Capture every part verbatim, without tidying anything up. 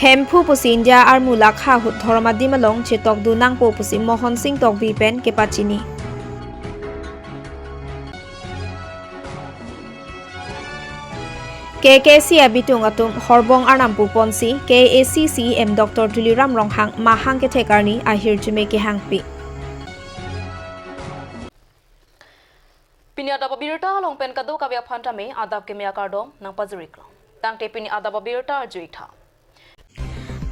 Hemphu pusi India armu lakha ahut dhorom adim along chetokdun nangpo pusi Mohon Singh Tokbi pen kepachini. K K C abitung atum horbong arnam puponsi K A A C C E M Doctor Tuliram Ronghang mahang kethek arni ahirjume kehangpi. Pini adap abirta along pen kadokave aphan tame adap keme akardom nangpajiriklo. Tangte pini adap abirta arju-ik tha.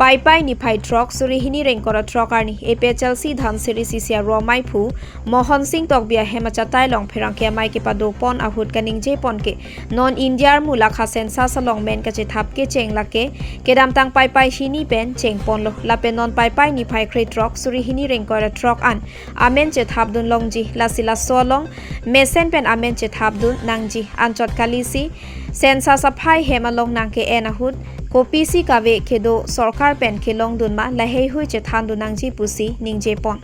Paipai niphai throk suri hini ingkoi ra throk arni A P H L C Dhansiri C C aro amei phu Mohon Singh Tokbi ahem achatai along pherangke amei kepadopon ahut kaningjepon ke non India armu lakha census along men kachethap kecheng lake kedamtang Paipai hini pen chengponlo lapen non Paipai niphai kre throk suri hini ingkoi ra throk an amen chethapdun longji, lasi laso along mesen pen amen chethapdun nangji, anchot kalisi census aphai hem along nangke-en ahut kopisi kave kedo sorkar pen kelongdun ma laheihui chethandun nangji pusi ningjepon.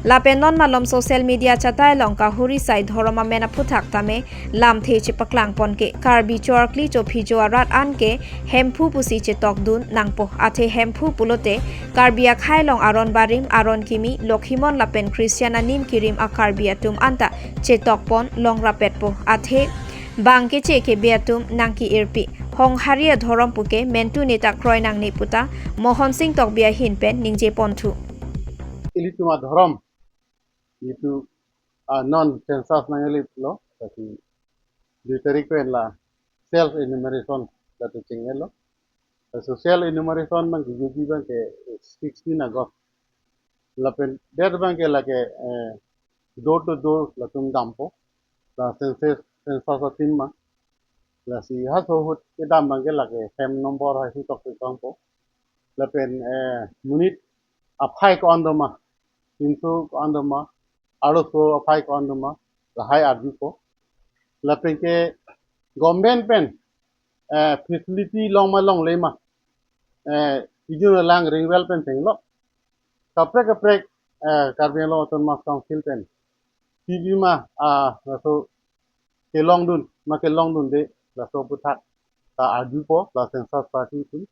Lapen non malom social media chatai along kahuri sai dhorom amen aphuthak tame lamthe chepaklangpon ke Karbi cho-arkli chophijo arat an ke Hemphu pusi chetokdun nangpo. Athe Hemphu pulote Karbi akhei along aron barim, aron kimi, Lokhimon lapen Christian anim kirim a-Karbi atum anta chetokpon longrapetpo. Athe bang keche kebe atum nangke-irpi. Honghari adhorom puke mentu neta kroi nangne puta Mohon Singh Tokbi ahin pen ningjeponthu. Ilitum adhorom itu, ah, non census nangliplo, tapi dui tarik pen la self enumeration la tu chingelo. So self enumeration abang ke juji abang ke sixteen August. Lapen date abang ke lake, eh, door to door latum dampo. La census, census atim ma. Lasi halaso ahut kedam abang ke lake hem number hai hutok tangpo. Lapen, eh, monit aphai ko-an doma, pinso ko-an doma, arloso aphai ko-an doma, lahai arjupo. Lapen ke government pen, eh, facility long ma longle ma, eh, ijun lang ring well pen tenglok. Kaprek kaprek, eh, Karbi Anglong Autonomous Council pen T V ma, ah, laso kelongdun, ma kelongdunde, laso aphuthak ta arjupo, la census party atum.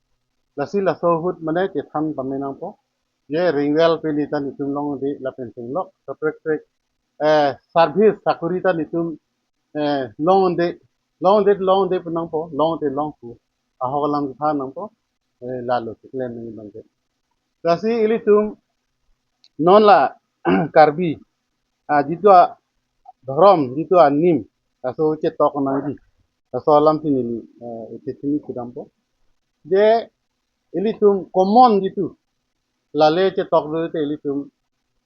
Lasi laso ahut mane chethan pame nangpo. Je ring well pen neta netum longde lapen tenglok, kaprek kaprek, eh, service sakori ta netum, eh, longde, longde, longde pu nangpo, longde longpo. Ahok alam tha nangpo, eh, lalo keklem nang abang ke. Lasi ilitum non la Karbi, ah, jitu adhorom, jitu anim, laso chetok nangji. Laso alam si neli, eh, isi chini kedampo. Je ilitum common jitu, lale chetokdunte ilitum,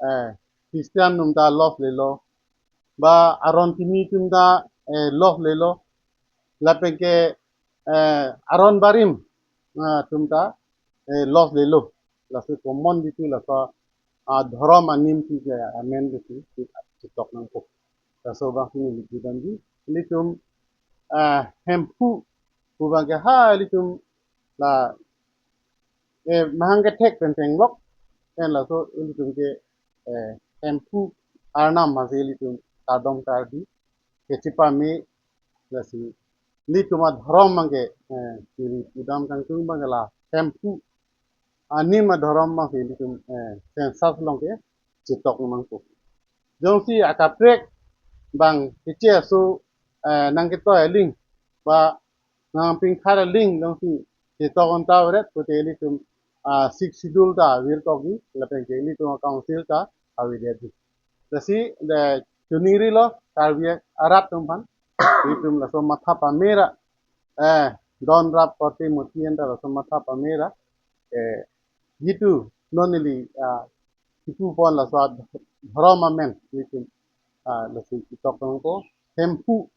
eh, Christian atum ta loss lelo, ba aron kimi atum ta, eh, loss lelo, lapen ke, eh, aron barim, ah, atum ta, eh, loss lelo. Laso common jitu laso, ah, dhorom anim si ke amen ke si, si chetok nangpo. Laso abang si neli kedamji, ilitum, ah, Hemphu pu abang ke ha ilitum la, eh, mahang kethek pen tenglok, pen laso ilitum ke, eh, Hemphu arnam ma si ilitum kardom kardi kechepame. Lasi ilitum adhorom abang ke, eh, chiri pudam kangtung abang ke la Hemphu anim adhorom abang ke ilitum, eh, census along ke chetok nangpo. Jongsi akaprek abang keche aso, eh, nangketoi aling ba nangpingkhar aling jongsi chetok anta veret pute ilitum, ah, Sixth Schedule ta virtokji, lapen ke ilitum council ta avedetji. Lasi, de, chuningrilo Karbi arat atum aphan, ilitum laso matha pamera, eh, don rap korte moti anta laso matha pamera, eh, jitu non neli, ah, kipupon laso adhorom amen ilitum, ah, lasi chetok nangpo, Hemphu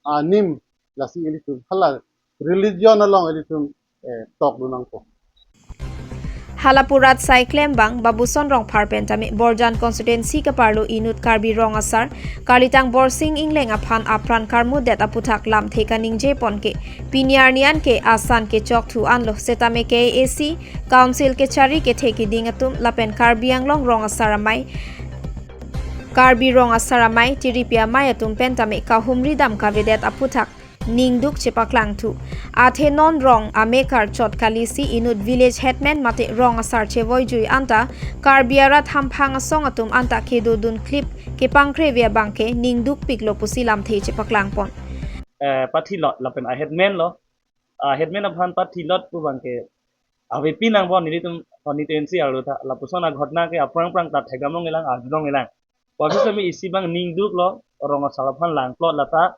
anim, lasi ilitum hala religion along ilitum, eh, tokdun nangpo. Hala pu rat sai klembang Babuson Rongphar pen tame Borjan constituency keparlo inut Karbi Rong Asar, Karlitang Borsing Engleng aphan apran karmudet aphuthak lamthe kaningjepon ke pini arni an ke asan kechokthu anlo, setame K A A C council kechari kethe keding atum lapen Karbi Anglong Rong Asar Amei, Karbi Rong Asar Amei, tiripi amei atum pen tame kahumri dam kavedet aphuthak ningduk chepaklangthu. Athe non rong amekar chot kalisi inut village headman mate rong asar chevoijui anta Karbi arat hamphang asong atum anta kedodun klip kepangkre via abangke ningdukpiklo pusi lamthe chepaklangpon. Eh, pathilot lapen a headman lo, a headman aphan pathilot pu abangke avepi nangpon, nelitum konstituensi arlo ta lapuson a ghotna ke aphrang phrang ta thekdam longlelang, arjulonglelang. Puvoiphit tame isi abang ningduklo, rong asar aphan langplot lata,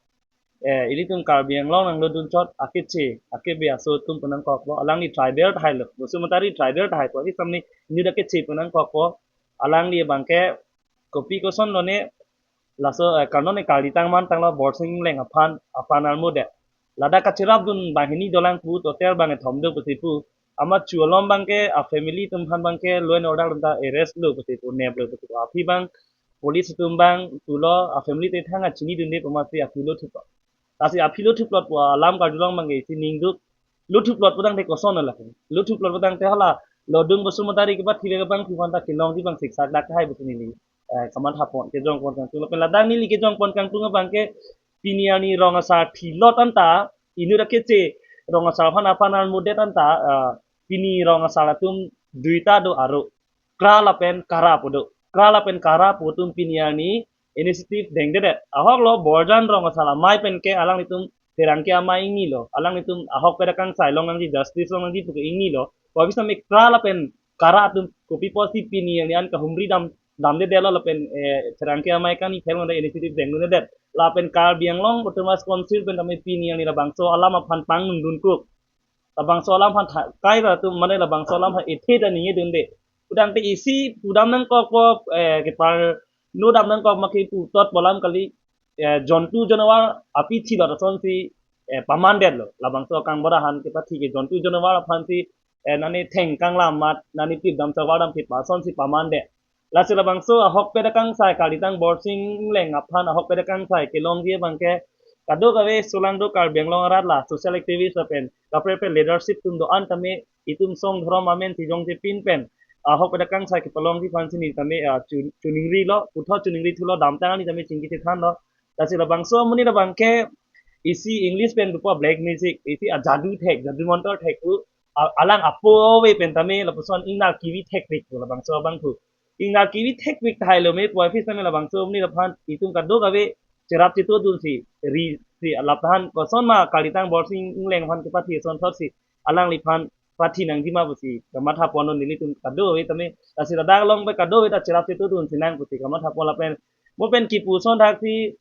eh, ilitum Karbi Anglong nanglodun chot akeche akebe aso atum pu nangkokpo, alangli tribal tahai lo, Basumatari tribal tahai, puvoiphit tame inut akeche pu nangkokpo. Alangli abangke kopi koson lone, laso, eh, karno ne kalitang mantanglo Borsing Engleng aphan, aphan armudet. Ladak kacherapdun banghini dolang pu, total bang kethom do pusi pu. Amat chu alom abangke a family atum aphan abangke law and order atum ta arrest lo pusi pu, neplo pusi pu. Aphi abang police atum abang pulo a family te thang a chinidunde pu amatsi aphi lothuplot. Lasi aphi lothuplot pu alam karjulong abangke isi ningduk. Lothuplot pu tangte koson lake? Lothuplot pu tangte hala Lodung Basumatari kepathi le abangphu aphan ta kelongji abang siksak dak tahai pusi neli, eh, kamathapon, kejongpon kangtung. Lapen ladak neli kejongpon kangtung abangke pini arni rong asar thilot anta, inut akeche rong asar aphan, aphan armudet anta, eh, pini rong asar atum duita do aro, Kra lapen Kara pu do. Kra lapen Kara pu atum pini arni initiative dengdedet. Ahoklo Borjan rong asar amei penke alanglitum pherangke amei ingnilo. Alanglitum ahokpet akangsai longnangji, justice longnangji puke ingnilo. Puvoiphit tame Kra lapen Kara atum kopi pusi pini arni an kahumri dam, damdedetlo lapen, eh, pherangke amei kani phel ngonda initiative dengdundedet. Lapen Karbi Anglong Autonomous Council pen tame pini arni labangso alam aphan pangdungdunkok. Labangso alam aphan tha-, kai ra atum mane labangso alam aphan ethe ta ningjedunde. Pu tangte isi pudam nangkokpo, eh, keparnodam nangkok ma ke putot pu alam kali, eh, jontu jonawar aphi thilot asonsi, eh, pamandetlo. Labangso kangbura aphan kepathi ke jontu jonawar aphansi, eh, nani theng kanglam mat, nani pip dam chavar dam pip asonsi pamandet. Lasi labangso ahokpet akangsai kalitang Borsing Engleng aphan ahokpet akangsai kelongji abangke kadokave solangdo Karbi Anglong arat la social activist lapen kaprek kaprek leadership atum do-an tame itum song dhorom amen si jongje pin pen ahokpet akangsai kepalongji aphansi neli tame, ah, chu-, chuningrilo, puthot chuningrithulo, damtang ani tame chingki chethanlo. Lasi labangso amonit abangke isi English pen dopo black magic, isi ajadu thek, jadu montor thek pu, a-, alang apo ave pen tame lapuson ingnar kivi thekpik pu labangso abangphu. Ingnar kivi thekpik tahai lo me puvoiphit tame labangso amonit aphan itum kadokave cherap chetodunsi, ri si alap tahan, koson ma kalitang Borsing Engleng aphan kepathi ason thotsi alangliphan pathi nangji ma pusi kamathapon, nelitum kadokave tame, lasi ladak along pen kadokave ta cherap chetodunsi nang pusi kamathapon lapen mo pen kipu ason thaksi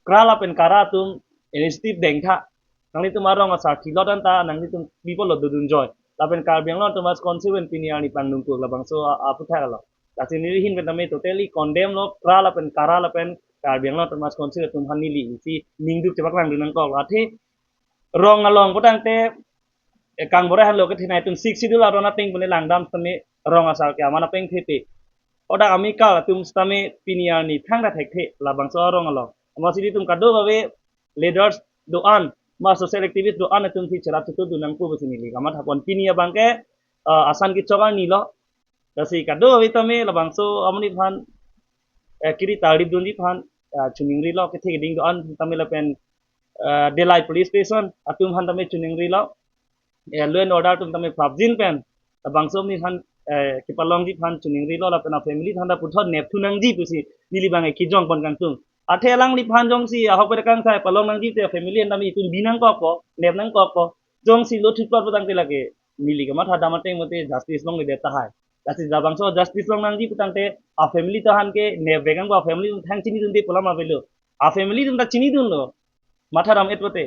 Kra lapen Kara atum initiative dengtha. Nanglitum arong asar thilot anta nanglitum bipolo dodun joi. Lapen Karbi Anglong Autonomous Council pen pini arni pangdungkok labangso a-, aputhak lo. Lasi neli ahin pen tame totally condemn lo, Kra lapen Kara lapen Karbi Anglong Autonomous Council atum aphan neli isi ningduk chepaklangdun nangkok. Athe rong along pu tangte, eh, kangbura aphan lo kethenei atum Sixth Schedule aron ateng pune langdam tame rong asar ke aman apeng thepi. Odak amekar atum sitame pini arni thangta thekthe labangso arong along. Amatsi ilitum kadokave leaders do-an, ma social activist do-an atumsi cherap chetodun nangpo pusi neli kamathapon. Pini abangke, eh, asan kechok arni lo. Lasi kadokave tame labangso amonit aphan, eh, kiri tarlip dunji aphan, eh, chuningrilo, kethe keding do-an tame lapen, eh, Delai Police Station atum aphan tame chuningrilo. Eh, law and order atum tame prapjin pen labangso amonit aphan, eh, kepalongji aphan chuningrilo lapen a family atum ta puthot nepthu nangji pusi neli abangke kejongpon kangtung. Athe alangliphan jongsi ahokpet akangsai palong nangji te family an tame itum bi nangkokpo, nep nangkokpo. Jongsi lothuplot pu tangte lake neli kamathadam ateng mate justice longledet tahai. Lasi labangso justice longnangji pu tangte a family ta aphan ke nepvek nangpo, a family atum thang chinidunde pu alam avelo. A family atum ta chinidunlo, mathadam-et pote.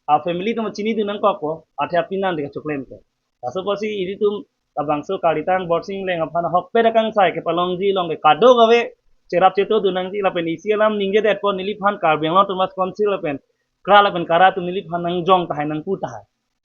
A family atum chinidun nangkokpo, athe apinang de kachoklempo. Laso apotsi ilitum labangso kalitang Borsing Engleng aphan ahokpet akangsai kepalongji along ke kadokave cherap chetodun nangji lapen isi alam ningjedetpo, neliphan Karbi Anglong Autonomous Council lapen Kra lapen Kara atum neliphan nangjong tahai, nangpu tahai.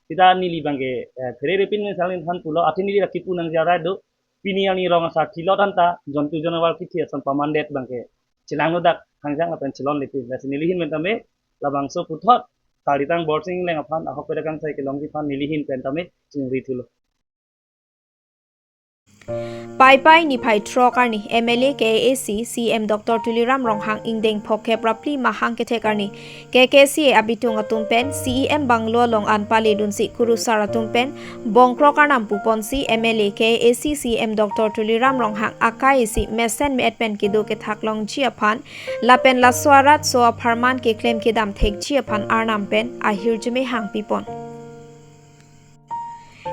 Sita neli abangke, eh, pherere pin pen salin aphan pulo, athe neli ra kipu nangji arai do. Pini arni rong asar thilot anta jontu jonawar kithi ason pamandet abangke chelanglo dak hangjang lapen chelonlepin. Lasi neli ahin pen tame labangso puthot kalitang Borsing Engleng aphan ahokpet akangsai kelongji aphan neli ahin pen tame chingrithulo. Paipai niphai throk arni M L A K A A C C E M Doctor Tuliram Ronghang ingdeng phokep ra phli mahang kethek arni K K C A abitung atum pen C E M bungalow along an pale dunsi kurusar atum pen bongkrok arnam puponsi M L A K A A C C E M Doctor Tuliram Ronghang akai isi mesen me-et pen kedo kethak longji aphan lapen laso arat so apharman keklem kedam thekji aphan arnam pen ahirjume hangpipon.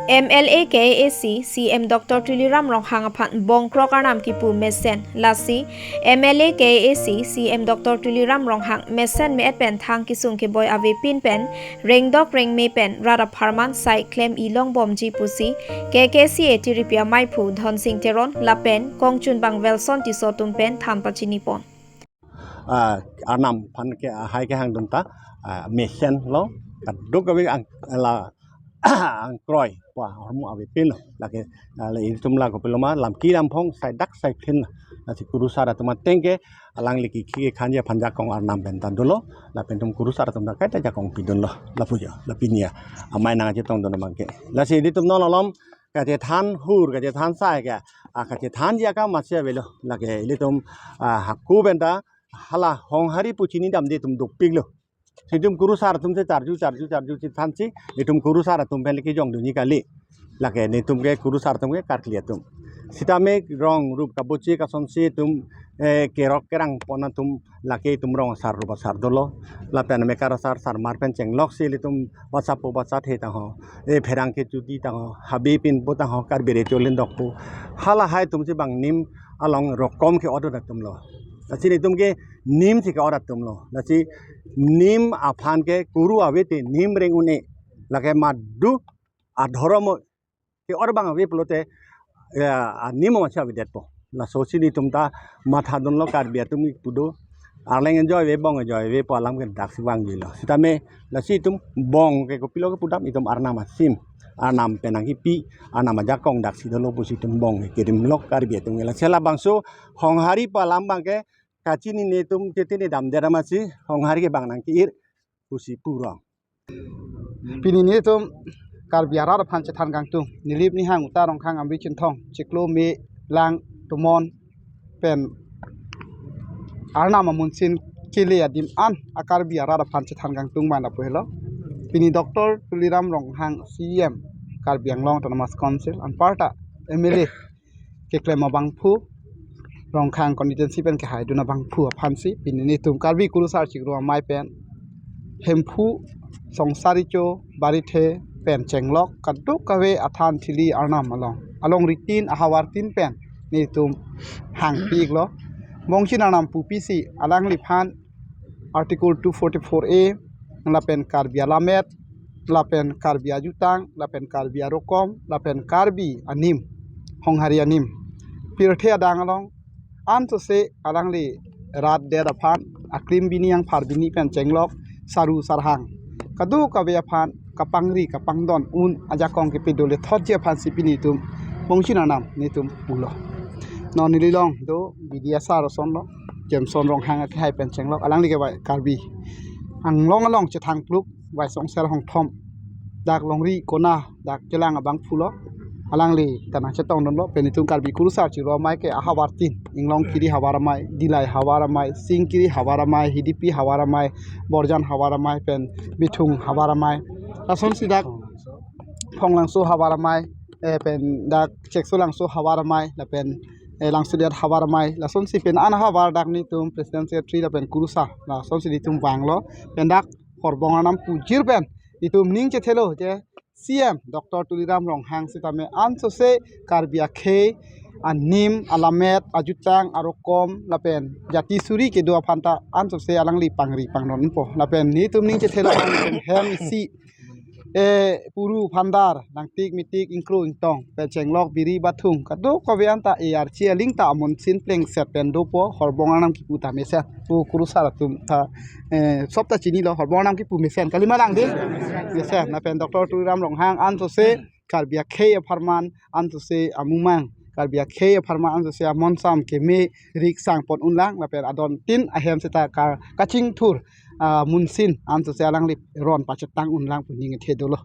M L A K A A C C E M Doctor Tuliram Ronghang aphan bongkrok arnam kipu mesen. Lasi M L A K A A C C E M Doctor Tuliram Ronghang mesen me-et pen thang kesung keboi avepin pen rengdok rengme pen rat apharman sai klem-i longbomji pusi K K C A tiripi amaiphu Dhonsing Teron lapen kongchunbang Welson Tisso atum pen than pachinipon. Ah, arnam aphan ke, ah, hai kehangdun ta, ah, mesen lo, kadokave ang, la, angkroi pu ahormu avepin lo, lake, ah, la itum la kopiloma lam ki lam phong sai dak sai phin lo, lasi kurusar atum ateng ke, alangli kikhi kekhanji aphan jakong arnam pen ta dolo, lapen itum kurusar atum ta kaita jakong pidun lo, lapu jo, la pini amei nangchetongdun abang ke. Lasi ilitum non alom, kachethan hur, kachethan sai ke, ah, kachethanji akam masi avelo, lake ilitum, ah, hako pen ta, hala Honghari pu chinidamde atum dopik lo. Itum kurusar atum si charju, charju, charju chethansi, itum kurusar atum pen le kejongdunji kali. Lake netum ke kurusar atum ke karkli atum. Sitame rong rup kabuchi kasonsi itum, eh, kerok kerang pon atum lake itum rong asar rup asar dolo. Lapen mekar asar sarmar pen chengloksi ilitum basa po basa the tangho, eh, pherang kechuti tangho, habe pinpo tangho, Karbi Recho Lindok po. Hala hai atum si bang nim along rokom ke-ot atum lo. Lasi netum ke nim si ke-ot atum lo. Lasi nim aphan ke kuru ave te nim reng un-e. Lake madu adhorom ke-ot abang ave pulote, ya, anim masi avedetpo. Lasosi netum ta mathadun lo Karbi atum kipu do. Arleng enjoy ave, bong enjoy ave pu alam ke daksi vangjilo. Sitame lasi itum bong ke kopilo kepudam, itum arnam asim, arnam pen nangkipi, arnam ajakong daksi dolo pusi itum bong ke kerim lo Karbi atum ke. Lasi labangso Honghari pu alam abang ke kachinine atum chetini damdet amatsi Honghari ke bang nangke-ir pusi purong. Pini netum Karbi arat aphan chethan kangtung, Nilip Nihang Uta Rongkhang Amri Chinthong chiklo me lang tumon pen arnam amunsin kele adim an a-Karbi arat aphan chethan kangtung abang lapu helo. Pini Doctor Tuliram Ronghang C E M Karbi Anglong Autonomous Council anparta M L A keklem abangphu, Rongkhang constituency pen kehaidun abangphu aphansi pini netum Karbi kurusar chiklo amei pen Hemphu, Songsaricho, Barithe pen chenglok kadokave athan thili arnam along, alongri tin ahavar tin pen netum hangpi-iklo. Bongchin arnam pupisi alangliphan Article two forty-four A, lapen Karbi alamet, lapen Karbi ajutang, lapen Karbi arokom, lapen Karbi anim, Honghari anim, pirthe adang along ansose alangli rat det aphan, akrim bini angphar bini pen chenglok, saru sarhang kadokave aphan kapangri kapangdon un ajakong kepi dole thotji aphansi pini netum bongchin arnam netum pulo. Non neli along do B D S R ason lo, Jameson Ronghang akehai pen chenglok, alangli ke bai Karbi Anglong along chethang pluk, bai songser hongthom dak longri kona dak kelang abangphu lo. Alangli ta nangchetongdunlo, pini netum Karbi kurusar chiklo amei ke ahavar tin, Inglongkiri havar amei, Dillai havar amei, Singkiri havar amei, Hidipi havar amei, Borjan havar amei pen Bithung havar amei, lasonsi dak Phonglangso havar amei, eh, pen dak Cheksolangso havar amei, lapen, eh, Langsodet havar amei, lasonsi pen an havar dak netum president secretary lapen kurusar, lasonsi netum vanglo, pen dak horbong arnam pujir pen netum ning chethelo je C E M Doctor Tuliram Ronghang sitame ansose Karbi akhei, anim, alamet, ajutang, arokom, lapen jati suri kedo aphan ta ansose alangli pangri pangdonpo. Lapen netum ning chethelo an hem isi, eh, puru phandar, nangtik mitik, ingkro ingtong, pen chenglok biri bathung kadokave anta A R C aling ta amunsin plengset pen dopo, horbong arnam kipu ta mesen. Pu kurusar atum ta, eh, sop ta chinilo, horbong arnam kipu mesen, kalima lang de? Mesen. Lapen Doctor Tuliram Ronghang ansose Karbi akhei apharman, ansose amumang Karbi akhei apharman, ansose amonsam keme riksang pon unlang, lapen adon tin ahem seta ka, kachingthur, ah, munsin ansose alangli ron pachetang unlang pu ning kethe dolo.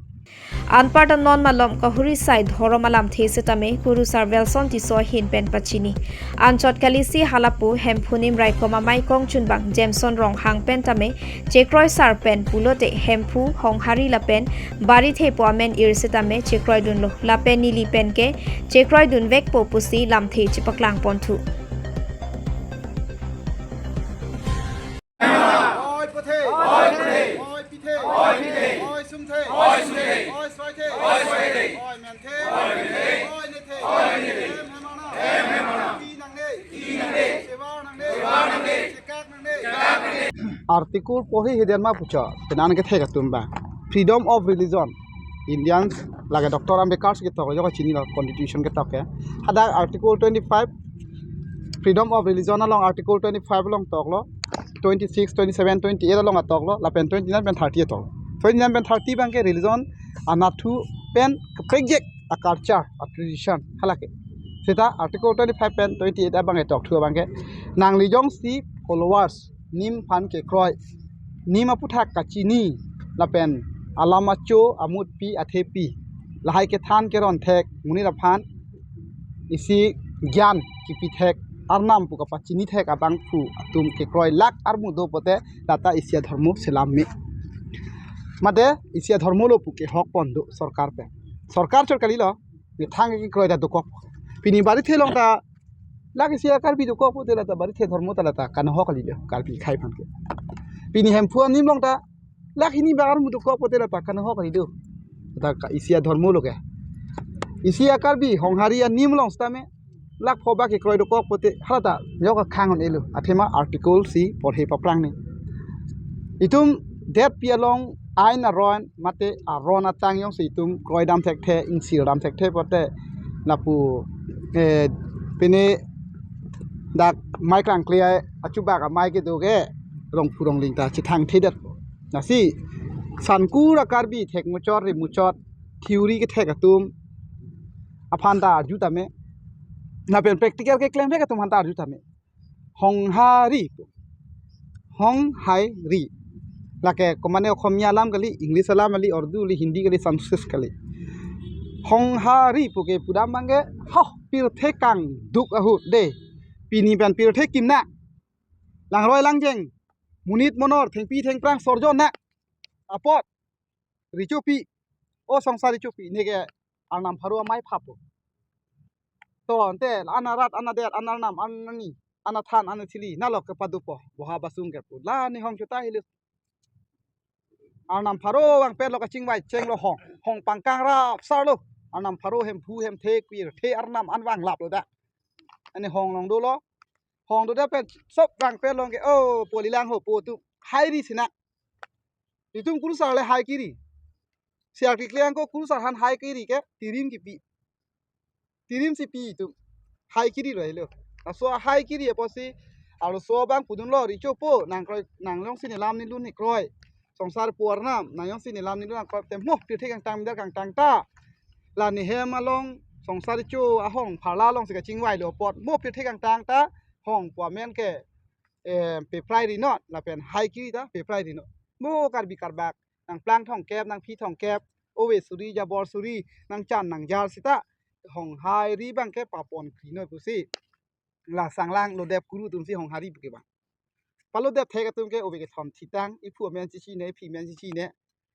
Anparta non malom kahuri sai dhorom alamthe setame kurusar Welson Tisso ahin pen pachini. Anchot kalisi halapu Hemphu Nim Raikom amei kongchunbang Jameson Ronghang pen tame chekroi sar pen pulote Hemphu, Honghari lapen Barithe pu amen ir setame chekroi dunlo, lapen neli pen ke chekroi dunvekpo pusi lamthe chepaklang ponthu. Oi puthe. Oi puthe. Oi pithe. Oi pithe. Oi sumthe. Oi sumthe. Oi soithe. Oi soithe. Oi menthe. Oi menthe. Oi nethe. Oi nethe. Hem hem arnam. Hem hem arnam. Pi nangne. Pi nangne. Sewa nangne. Sewa nangne. Chekak nangne. Chekak nangne. Article porhi hiden ma pucho. Penan kethek atum ba. Freedom of religion. Indians lake Doctor Ambedkar si ketok, jok chinilo constitution ketok ke. Hadak article twenty-five, freedom of religion along article twenty-five along toklo, twenty-six, twenty-seven, twenty-eight along atoklo, lapen twenty-nine pen thirty atoklo. Twenty-nine pen thirty abang ke religion anatthu pen keprekjek a culture, a tradition, halake. Seta article twenty-five pen twenty-eight abang etokthu abang ke, nangli jongsi followers, Nim aphan kekroi, Nim aputhak kachini, lapen alam acho, amutpi, athepi, lahai kethan keron thek, monit aphan isi gyan kipi thek, arnam pu kapachini thek abangphu atum kekroi lak armu do pote, lata isi adhormo selam me. Mate isi adhormo lo pu kehok pon do sorkar pen. Sorkar chot kalilo, methang kekroi ta dokok. Pini Barithe along ta lak isi a Karbi dokok pote lata Barithe adhormo ta lata kanohok kalilo, Karbi akhei aphan ke. Pini Hemphu a-Nim along ta lak hini bak armu dokok pote lata kanohok kalilo. Ta ka isi adhormo lo ke. Isi a Karbi Honghari a-Nim along setame lak pho bak kekroi dokok pote, hala ta jok akhang un-elo. Athema article si porhi paphrang ni. Itum detpi along ain aron mate aron atang jongsi itum kroidam thekthe, ingsir dam thekthe pote, lapu, eh, pini dak mei krangkli ai achubak amei kedo ke rongphu rongling ta chethang thedetpo. Lasi sankur a Karbi thek muchot ri muchot theory kethek atum aphan ta arju tame, lapen practical keklemvek atum aphan ta arju tame. Honghari pu. Honghari. Lake komane Okhomia alam kali, English alam kali, Urdu kali, Hindi kali, Sanskrit kali. Honghari pu ke pudam abang ke, ho, pirthe kangduk ahut de. Pini pen pirthe kimna. Langroi langjeng. Monit monor, thengpi thengphrang sorjo na. Apot. Richopi. O songsar richopi. Neke arnam pharo amei phappo. To, ante, ana rat, ana det, ana arnam, ana ani, ana than, ana thili, nalo kepadopo, boha basung kepu. La nihong chuta hili. Arnam pharo vangpetlo kachingvai chenglo hong. Hong pangkang rap sarlo. Arnam pharo Hemphu, Hemthe, Pirthe, arnam an vanglaplo da. Ani hong along dolo. Hong do da pen sop vangpetlo ke, oh, po lilang ho, po tu. Hairi sina. Itum kurusar le hai kiri. Siar kekle angko kurusar aphan hai kiri ke, tirim kipi. Tirim si pi itum. Hai kiri lo helo. Laso hai kiri apotsi, arloso abang pudunlo, richopo, nang kroi, nang jongsi nelam nelun ne kroi. Songsar pu arnam, nang jongsi nelam nelun nang kroi, te mo, pirthe kangtang midar kangtang ta. La nehem along, songsar richo ahong, pharla alongsi kachingvailo apot, mo pirthe kangtang ta, hong pu amen ke, eh, peprai rinot, lapen hai kiri ta, peprai rinot. Mo Karbi Karbak, nangplang thomkep, nangphi thomkep, ove suri, jabor suri, nangchan nangjar sita, Honghari abang ke papon kri noi pusi. La sanglang lodep kuru atumsi Honghari pu ke bang. Palodep thek atum ke ove kethom thitang, iphu amen chichine, iphi amen chichine.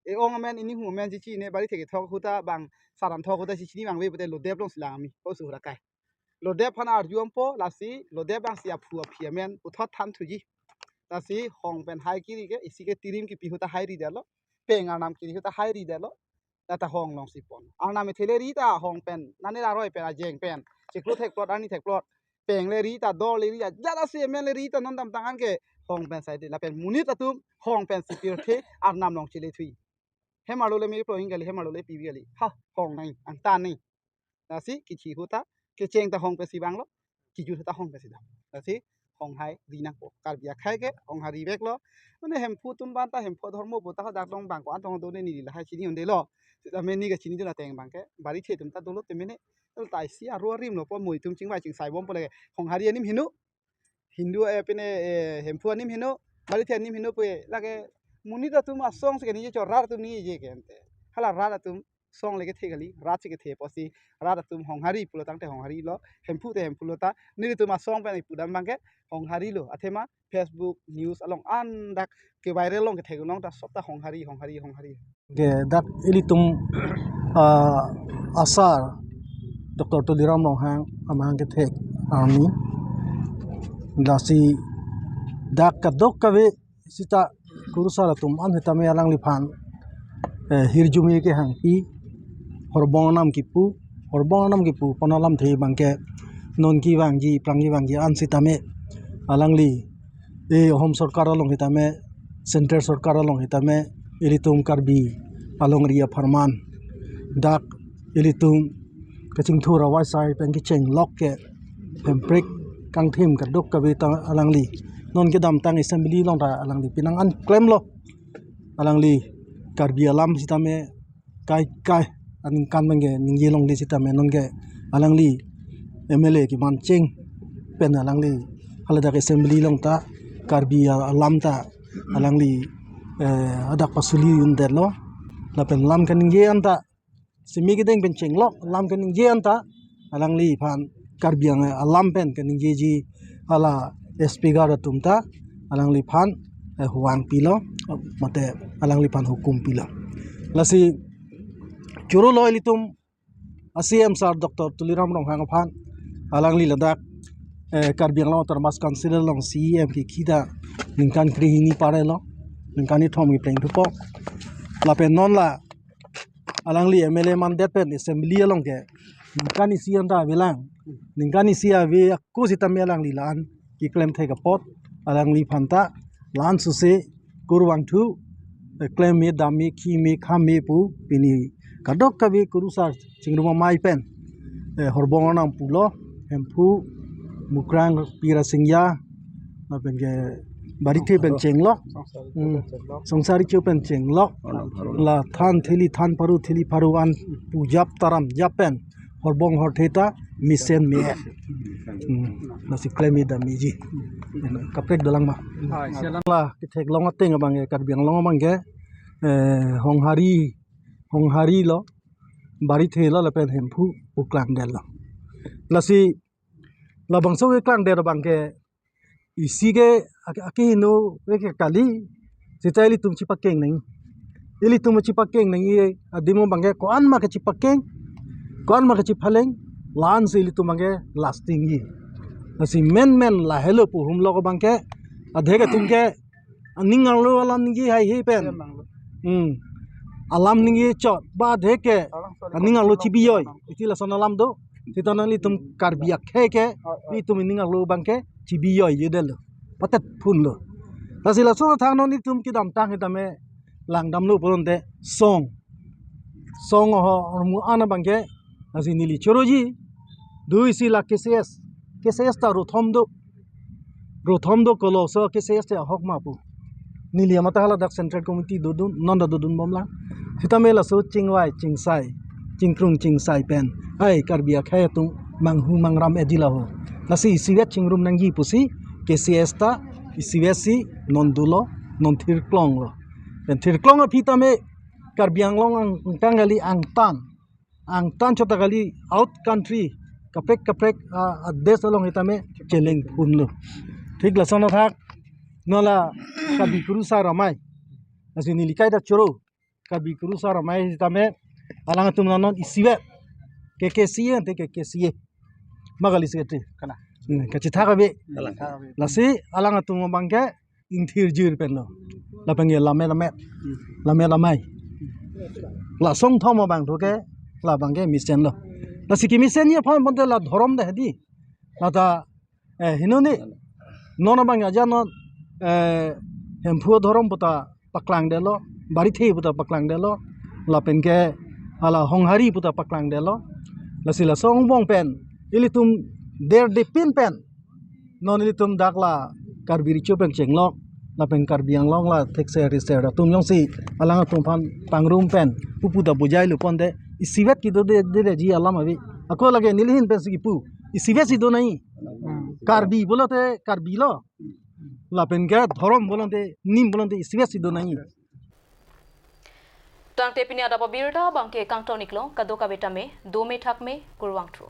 E-ong amen, inihung amen chichine, Barithe kethok ahut ta bang, saran thok ahut ta chichini vangve pute lodep alongsi lang ami, o suhra kai. Lodep aphan arju ampo, lasi lodep abangsi aphu aphi amen puthot thanthuji. Lasi hong pen hai kiri ke, isi ke tirim kipi ahut ta hai ridetlo, peng arnam kiri ahut ta hai ridetlo, lata hong alongsi pon. Arnam ethe le ri ta hong pen, nane aroi pen, ajeng pen, chiklo thekplot, arni thekplot, peng le ri ta, dor le ri ta, jala si amen le ri ta, non damtang an ke hong pen sai de, lapen monit atum hong pensi pirthe arnam along chelethui. Hem arlo le me plo hing kali, hem arlo le pi kali. Ha, hong nai, angtan nai. Lasi kithi ahut ta, kecheng ta hong pensi vanglo, kijut ahut ta hong pensi dam. Lasi hong hai ri nangpo. Karbi akhei ke hong hai riveklo. Mane Hemphu atum abang ta, Hemphu adhormo pu ta hadak dong bang ko-an tong do ne neli lahai chini un-elo. Sita mane neke chinidun ateng abang ke, Barithe atum ta dolo te mane. Tel ta isi aro arim lo po mo itum chingvai chingsai bompo lake. Honghari anim heno. Hindu, eh, pine, eh, Hemphu anim heno, Barithe anim heno pu lake monit atum asong si kaningje cho, rat atum ningje ke ante. Hala rat atum song le kethe kali, rat si kethe pusi rat atum Honghari pulo tangte Honghari lo, Hemphu te Hemphu lo ta, nelitum asong pen ipudam abangke Honghari lo. Athema Facebook news along an dak ke viral along ketheklong ta sob ta Honghari, Honghari, Honghari. Ke dak ilitum, ah, asar Doctor Tuliram Ronghang amahang kethek arni. Lasi dak kadokave sita kurusar atum an sitame alangliphan, eh, hirjume kehangpi, horbong anam kipu, horbong anam kipu pon alamthe abangke non kevangji, plang kevangji an sitame alangli, eh, Ahom sorkar along sitame, Central sorkar along sitame, ilitum Karbi alongri apharman dak ilitum kachingthur awaisai pen kechenglok ke Hemprek kangthim kadokave ta alangli non kedamtang assembly along ta alangli penang an klemlo. Alangli Karbi alam sitame kai kai aningkan abangke ningje longle sitame nonke alangli M L A kemancheng pen alangli haladak assembly along ta Karbi alam ta alangli, eh, hadak pasuli undetlo. Lapen lam kaningje an ta simi kedeng pen chenglok, lam kaningje an ta alangliphan Karbi Anglong alam pen kaningjeji hala S P guard atum ta alangliphan, eh, huang pilo, mate alangliphan hukum pilo. Lasi choro lo ilitum a C M sir Doctor Tuliram Ronghang aphan, alangli ladak, eh, Karbi Anglong Autonomous Council along C E M kekhi ta ningkan krehini parelo, ningkan kethom kepleng thupo. Lapen non la alangli M L A mandet pen assembly along ke ningkan isi anta avelang, ningkan isi ave ako sitame alangli la-an keklem thek apot alangliphan ta la-an suse kurvangthu, eh, klem me, dam me, khi me, kham me pu pini kadokave kurusar chingrum amei pen, eh, horbong anam pulo, Hemphu, Mukrang, Pirasingya, lapen ke Barithe pen chenglok, hmm, Songsari Cho pen chenglok, la than theli than paru theli paru an pujap taram jap pen horbong horthe ta mesen me. Hmm, lasi klem me dam meji. Kaprek dolang ma. La ketheklong ateng abangke, Karbi Anglong abangke, eh, Honghari, Honghari lo, Barithe lo, lapen Hemphu pu klangdetlo. Lasi labangso keklangdet abangke isi ke ake, akehingno ke kali, seta ilitum chepakeng nang. Ilitum chepakeng nangji adim abangke ko-an ma kachepakeng, ko-an ma kachephaleng, la-ansi ilitum abangke lasting ji. Lasi menmen lahelo pu humlok abangke, adhek atum ke aning arlo alam ningje haihe pen. Hmm. Alam ningje chot ba adhek ke aning arlo chibijoi. Iti lason alam do. Seta nanglitum Karbi akhei ke, itum aning arlo abangke chibijoi jedetlo. Patet phunlo. Lasi laso athang non itum kedamtang sitame langdamlo pulote song. Song ho ormu an abangke, lasi neli choroji, do isi la K C S. K C S ta rothom do. Rothom do kolo so K C S te ahok ma pu. Neli amat ta haladak Central Committee dodun, non ta dodun bomlang. Sitame laso chingvai, chingsai, chingkrung, chingsai pen, ai Karbi akhei atum manghu mangram edila ho. Lasi isivet chingrum nangji pusi K C S ta isivet si non dolo, non thirklonglo. Pen thirklong aphi tame Karbi Anglong ang, angtang kali angtan. Angtan chot ta kali out country kaprek kaprek, ah, a desh along sitame cheleng phunlo. Thik lason athak non la Karbi kurusar amei. Lasi neli kaita choro Karbi kurusar amei sitame alanglitum non isivet ke K C A ante ke K C A. Ma kali secretary. Kana. Hmm, kachethak ave. Kalang. Lasi alanglitum abangke ingthir jir penlo. Lapen ke lame lame. Lame lamai. La song thom abang thu ke, labangke mesenlo. Lasi kemesenji aphan pulote la dhorom de hedi. Lata, eh, hingno ni. Non abang aja non, eh, Hemphu dhorom puta paklangdetlo, Barithe puta paklangdetlo, lapen ke hala Honghari puta paklangdetlo. Lasi laso angbong pen ilitum der depin pen non ilitum dak la Karbi Recho pen chenglok, lapen Karbi Anglong la thekser riser atum jongsi alanglitum aphan pangrum pen pupu ta bujailo pulote isivet kedo de, de, deji alam ave. Ako lake neli ahin pensi kipu, isivet si do nangji. Karbi pulote Karbi lo. Lapen ke dhorom pulote, nim pulote isivet si do nangji. Tangte pini adap abirta abangke kangton iklo, kadokave tame dome thakme, kurvangthu.